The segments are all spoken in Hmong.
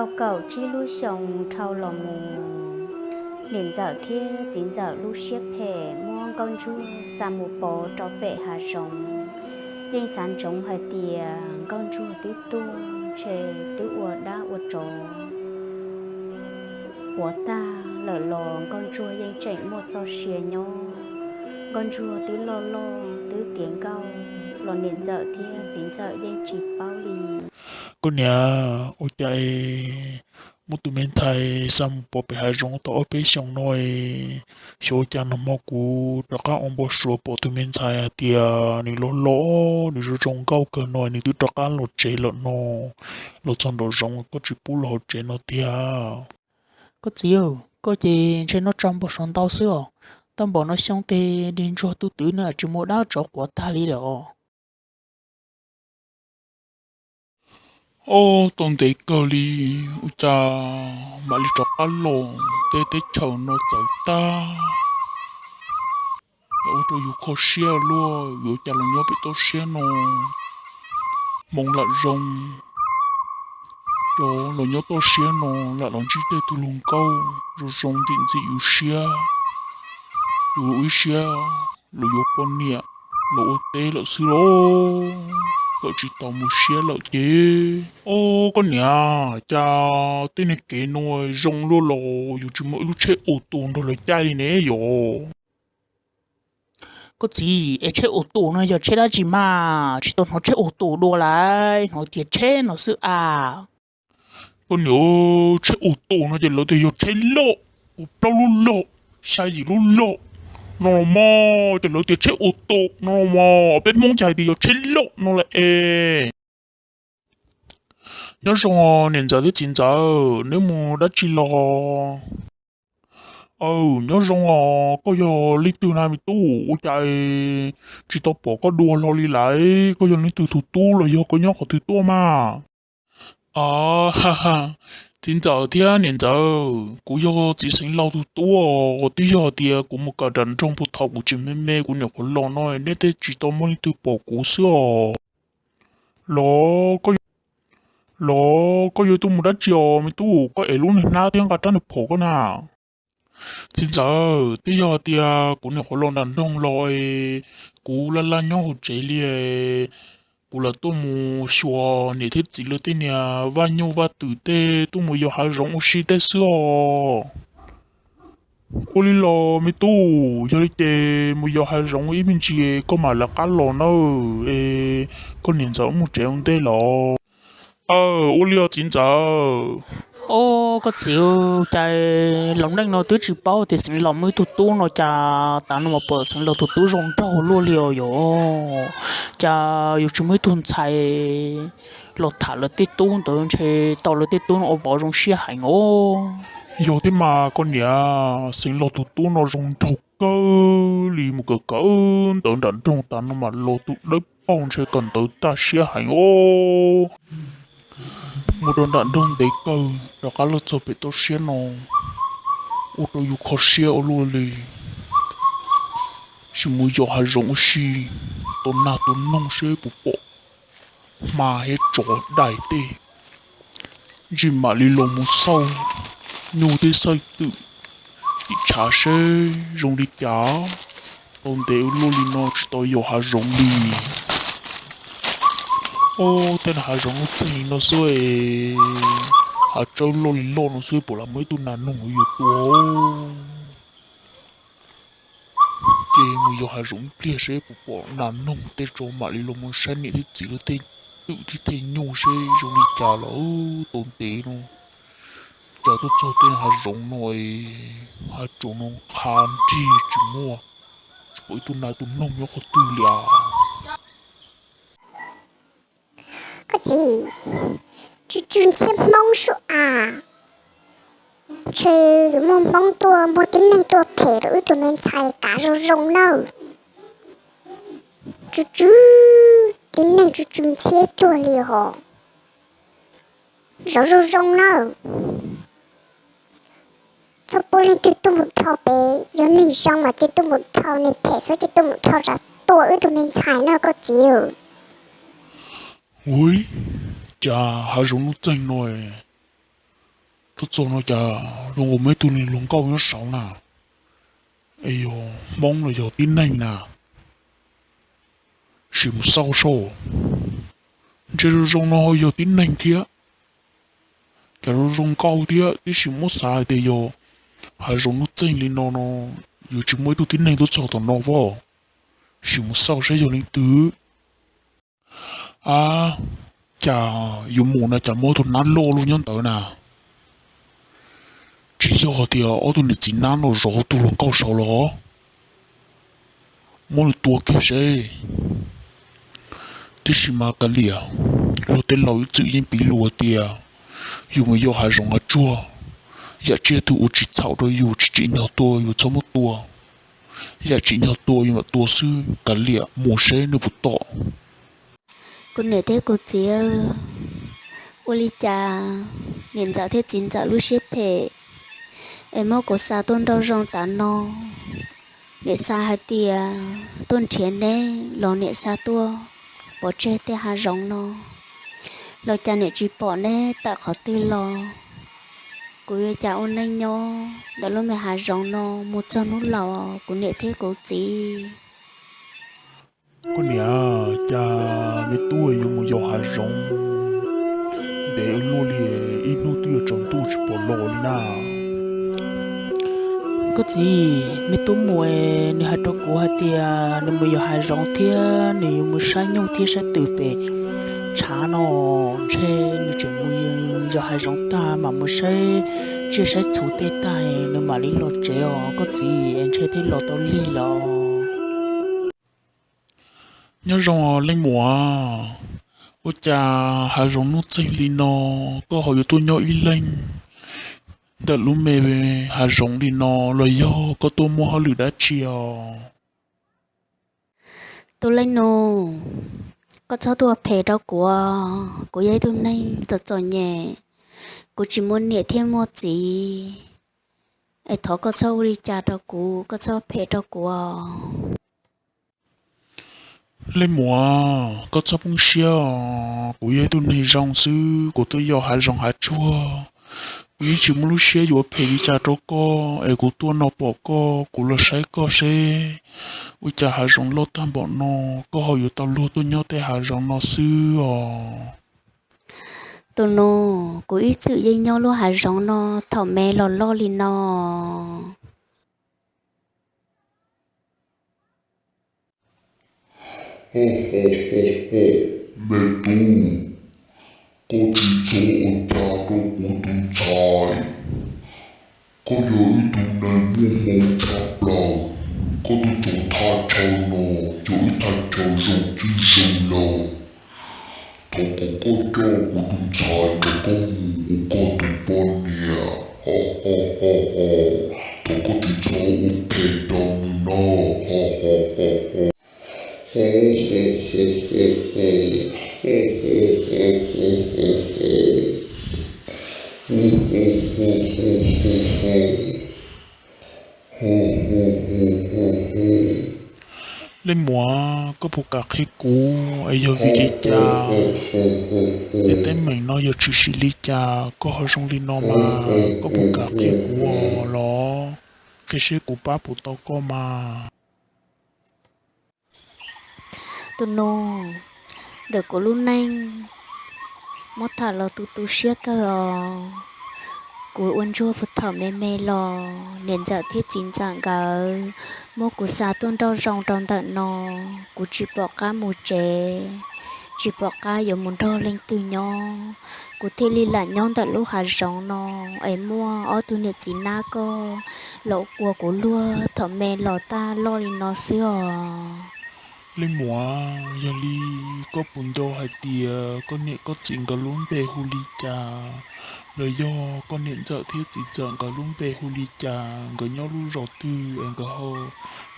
Kaum tsib lub xyoo dhau los mus, niam ntxawm thiab txiv ntxawm lub siab phem muab Nkauj Ntsuag xa mus pov rau pem hav zoov. Yeej xav ntsoov hais tias Nkauj Ntsuag twb tuag ntshe twb ua dab ua tsov puas tag lawm los Nkauj Ntsuag yeej tseem muaj txoj sia nyob. Nkauj Ntsuag twb loj loj twb tiav nkauj los niam ntxawm thiab txiv ntxawm yeej tsis paub li. Koj niam, ua cas es muab tus me ntxhais xa mus pov pem hav zoov tau ob peb xyoos no es, xyov ua cas nag hmo kuv rov qab ua npau suav pom tus me ntxhais hais tias nws los los, nws zoo zoo nkauj kawg no nws twb rov qab los tsev lawm no, los txog nraum zoov koj tsis pub los hauv tsev no tiag. Koj txiv, koj ces ntshe noj tsa npau suav ntau xwb os. Tau npaum no xyoo tej li Ntsuag tus twm no tsis muaj dab tsov quav tag li lawm os. Ob tau ntev kawg li, ua cas mam li rov qab los, tej teb chaws no txawv tag, ua rau yus kho siab luaj, yuav cas los nyob pem toj siab no. Hmoov lam zoo, rov los nyob toj siab no lam los ntsib tej tug luag nkauj zoo zoo ntim ntxim yus siab, yus ua ib siab los yuav poj niam los ua teb lawm xwb los kawm tsis tau mus siab lawm ces. Ob koj niam, cas tej niag kev no zoo luaj los yus tsis muaj ib lub tsheb ua tus nrog lawv caij li ne yom? Koj txiv, es tsheb ua tus no yog tsheb dab tsi mas tsis tau hnov tsheb ua tus dua lawm, hnov tias tsheb no xwb a. Koj niam, tsheb ua tus no ces lawv tias yog tsheb loj, ua plaub lub loj, xya yim lub loj no los mas ces lawv tias tsheb ua tus no los mas, peb Hmoob ces hais tias yog tsheb loj no lawm es. Nyob zoo niam ntxawm thiab txiv ntxawm, neb mus dab tsi los? Aw, nyob zoo os, koj yog leej twg na me tub, ua cas tsis tau pom koj dua hlo li lawm? Koj yog leej twg tus tub los yog koj nyob qhov twg tuaj mas? Aw, txiv ntxawm thiab niam ntxawm, kuv yog txiv xeev laus tus tub os, twb yog tias kuv mus kawm nram nroog puag thaum kuv tseem me me kuv nyuam qhuav los no nej thiaj tsis tau muaj leej twg pom kuv xwb os. Los, los koj yuav tuaj mus dab tsi os me tub, koj ev lub niag hnab thiab nqa rab niag phom koj na. Txiv ntxawm, twb yog tias kuv nyuam qhuav los nram nroog los es kuv laj laj nyob hauv tsev li, kuv lam tuaj mus xyuas niam thiab txiv lawv tej niag vaj nyuj vaj twm tej, tuaj mus yos hav zoov ua si tej xwb os. Ua li los me tub, yog li ces mus yos hav zoov ib me ntsis koj mam lawv qab los nawb, es koj niam ntxawm mus tsev ua ntej los. Aw, ua li os txiv ntxawm. Os koj txiv, cas laus neej no twb tsis paub tias xeev laus muaj ib tug tub no, cas tas no mas pom xeev laus tus tub zoo nraug luaj li os yom. Cas yuav tsis muaj ib tug ntxhais los tham lawv tej tub ntawd, ntshe tau lawv tej tub no ua vauv zoo siab heev os. Yog thiab mas koj niam, xeev laus tus tub no zoo nraug kawg li, mus kawm kawm ntawv nram nroog tas no mas los tus dawb paug ntshe kawm ntawv tag siab heev os. Mus rau nram nroog ntev kawg rov qab los txog pem toj siab no, ua rau yus kho siab ua luaj li. Sim mus yos hav zoov ua si, tua nas tua noog seb puas pom hma thiab tsov dais tej, ntshe mam li los mus xauj nyuj tej xauj twm tim tshav seb zoo li cas. Tau ntev ua luaj li no tsis tau yos hav zoov li. Ob, tej hav zoov lub txeeg no xwb es, hav tsawb loj li loj no xwb puas lam muaj ib tug nas noog yuav tua. Ces mus yos hav zoov ib pliag seb puas pom nas noog tej tso mam li los mus saib niam thiab txiv lawv tej twm thiab tej nyuj seb zoo li cas los tau ntev no. Cas tuaj txog tej hav zoov no es hav tsuag no qha nrig tsis muaj, tsis pom ib tug nas tus noog nyob qhov twg li as. Koj txiv, tsw tsw ntxhiab Hmoob sua as, ntshe yuav muaj Hmoob tuaj muaj tib neeg tuaj phem rau wb tus me ntxhais kav zoo zoo nawb. Tsw tsw, tib neeg tsw tsw ntxhiab cuag li hos. Zov zoo zoo nawb. Txhob pub leej twg tuaj mus dhau pem, yog neeg zoo mas cia tuaj mus dhau, neeg phem xwb cia tuaj mus dhau tsam tua wb tus me ntxhais nawb koj txiv. Ua cas hav zoov nuj txeeg no, Tuaj txog no cas zoo nkaus muaj ib tug niag hluas nkauj nyob saud na, es yog Hmoob los yog tib neeg na, sim mus xauj saib. Ntshe zoo zoo no ho yog tib neeg thiab, cas zoo zoo nkauj thiab, tab sis muab xav hais tias yog hav zoov nuj txeeg li no no, yuav tsis muaj ib tug tib neeg tuaj txog tom no pob. Sim mus xauj saib yog leej twg. A, cas yuav mus no cas muaj tus nab loj loj nyob ntawd na. Tsis yog tias ob tug niam txiv nab no zov tus hluas nkauj saud los? Muab nws tua kiag seb. Tiam sis mas kav liam, luag tej laus ib txwm yeej piv lus tias yus mus yos hav zoov hav tsuag, yam tsiaj twg uas tsis txhaum rau yus tsis tsim nyog tua yus txhob muab tua, yam tsim nyog tua yus mam tua xwb. Kav liam mus seb nws puas tom. Kuv niam thiab kuv txiv, ua li cas niam ntxawm thiab txiv ntxawm lub siab phem es muab kuv xa tuaj nrauj zoo tav no? Niam xa hais tias tuaj nrhiav neb los niam xa tuaj pov tseg tej hav zoov no, los cas niam tsis pom neb tawm qhov twg los? Kuv yuav cas ua neej nyob ntawm lub me hav zoov no mus txog hnub laus? Kuv niam thiab kuv txiv. Koj niam, cas me tub yuav mus yos hav zoov ntev ua luaj li, ib hnub twb yuav tsaus ntuj tsis pom los li na. Koj txiv, me tub mus, nws hais rau kuv hais tias nws mus yos hav zoov thiab nws yuav mus saib nyuj thiab saib twm pem tshav no. Ntshe nws tseem mus yos hav zoov tag mam mus saib tsiaj saib txhu tej tag nws mam li los tsev os koj txiv, es ntshe thiaj los tau lig los. Nyob zoo leej muam, ua cas hav zoov nuj txeeg li no koj ho yuav tuaj nyob ib leeg ntawm lub me hav zoov li no, los yog koj tuaj muaj hauj lwm dab tsi os? Tus leej nus, koj txhob tuaj phem rau kuv, kuv yog ib tug neeg txom txom nyem, kuv tsis muaj niam thiab muaj txiv, es thov koj txhob ua li cas rau kuv, koj txhob phem rau kuv. Leej muam, koj txhob poob siab os, kuv yog ib tug neeg zoo xwb, kuv tuaj yos hav zoov hav tsuag, kuv yeej tsis muaj lub siab yuav phem li cas rau koj, es kuv tuaj no pom koj, kuv los saib koj seb ua cas hav zoov loj tag npaum no, koj ho yuav tau luag tuaj nyob tej hav zoov no xwb os. Tus nus, kuv ib txwm yeej nyob lub hav zoov no thaum me los loj li no. Me tub, koj tsis txhob ua cas rau kuv tus ntxhais. Koj yog ib tug neeg muaj hmoo tshaj plaws, koj tuaj txog thaj chaw no yog ib thaj chaw zoo txwj zoo laug. Thov kom koj coj kuv tus ntxhais nrog koj mus ua koj tus poj niam, ho ho ho ho. Thov koj tsis txhob ua phem rau nws no, ho ho ho ho. Leej muam, koj puas kam qhia kuv es yog vim li cas, es teeb meem no yog tshwm sim li cas koj ho zoo li no mas koj puas kam qhia kuv los? Qhia seb kuv pab puas tau koj mas. Tus nus, ntawm kuv lub neej muab tham los tu tu siab kawg os. Kuv ua ntsuag puag thaum me me los niam ntxawm thiab txiv ntxawm nkawd muab kuv xa tuaj nrauj zoo rau ntawm no, kuv tsis pom qab mus tsev, tsis pom qab yuav mus nrog leej twg nyob, kuv thiaj li lam nyob ntawm lub hav zoov no, es muaj ob tug niam txiv nab koj los ua kuv luag thaum me los tag loj li no xwb os. Leej muam, yog li koj puas nco hais tias koj niam koj txiv nkawd lub npe hu li cas, los yog koj niam ntxawm thiab txiv ntxawm nkawd lub npe hu li cas, nkawd nyob lub zos twg es nkawd ho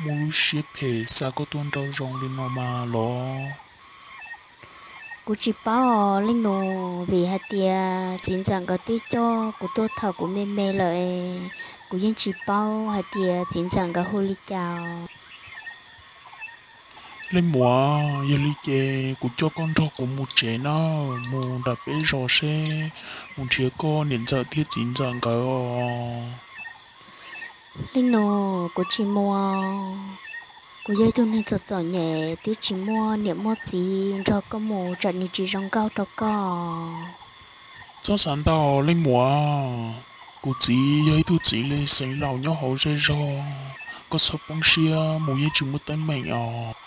muaj lub siab phem xa koj tuaj nrauj zoo li no mas los? Kuv tsis paub os leej nus, vim hais tias txiv ntxawm nkawd twb coj kuv tuaj thaum kuv me me lawm es kuv yeej tsis paub hais tias txiv ntxawm nkawd hu li cas. Leej muam, yog li ces kuv coj koj nrog kuv mus tsev na, mus nram peb zos seb, mus nrhiav koj niam ntxawm thiab txiv ntxawm nkawd os. Leej nus, kuv tsis mus. Kuv yog ib tug neeg txom txom nyem thiab tsis muaj niam muaj txiv nrog koj mus tsam nws tsis zoo nkauj rau koj. Txhob xav ntau leej muam, kuv txiv yog ib tug txiv li xeev laus nyob hauv zej zog, koj txhob poob siab, mus yeej tsis muaj teeb meem os.